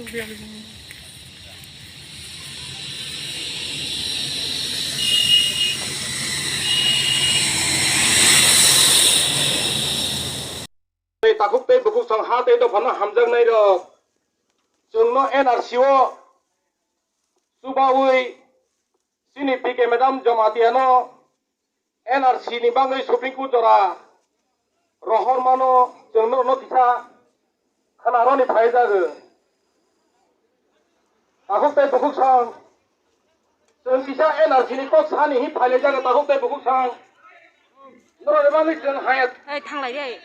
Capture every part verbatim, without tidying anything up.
Tei takhuk tei bukhuk song ha tei dophano hamjaknai rok, chwngno N R C o chubaui chini P K madam Jamatia no N R C ni bagwi Supreme Court jora rohor mano, chwng norokno kisa khna rwni phai jago. Takhuk tei bukhuk song. Chwng kisa N R C ni kok sani hi phai lai jago, takhuk tei bukhuk song. Norokni bagwi chwng hayat. Ei, thanglai de.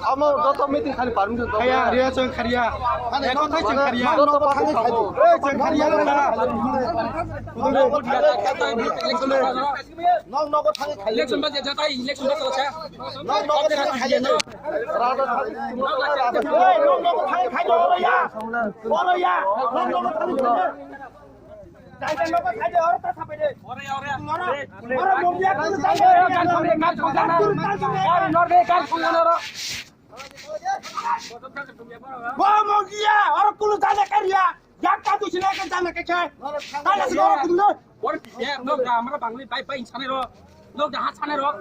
Amo joto meeting khali permission. Khaya, riya chwng khariya. Eko thai chwng khariya. Joto party khaidu. Ei, chwng khariya. Nok nogo thangwi khaidu. Election ba jata, election ba jata. Nok nogo thangwi khaidu. Ei, nok nogo thangwi khaidu, oro ya. Oro ya. Nok nogo thangwi khaidu. Jai jai nogo thangwi oro ta sapai de. Oro, oro. Oro mondia kunu jai jai. Kan thangwi, kan thangwi. Oro norbe kan thangwi oro. Bo mondia, oro kunu jai jai kariya. Yak ka tu sila ke jana ke khe. Tala si oro kunu. Oro ya, no ga amra bangli bai bai insane ro. Nok da ha sane rok.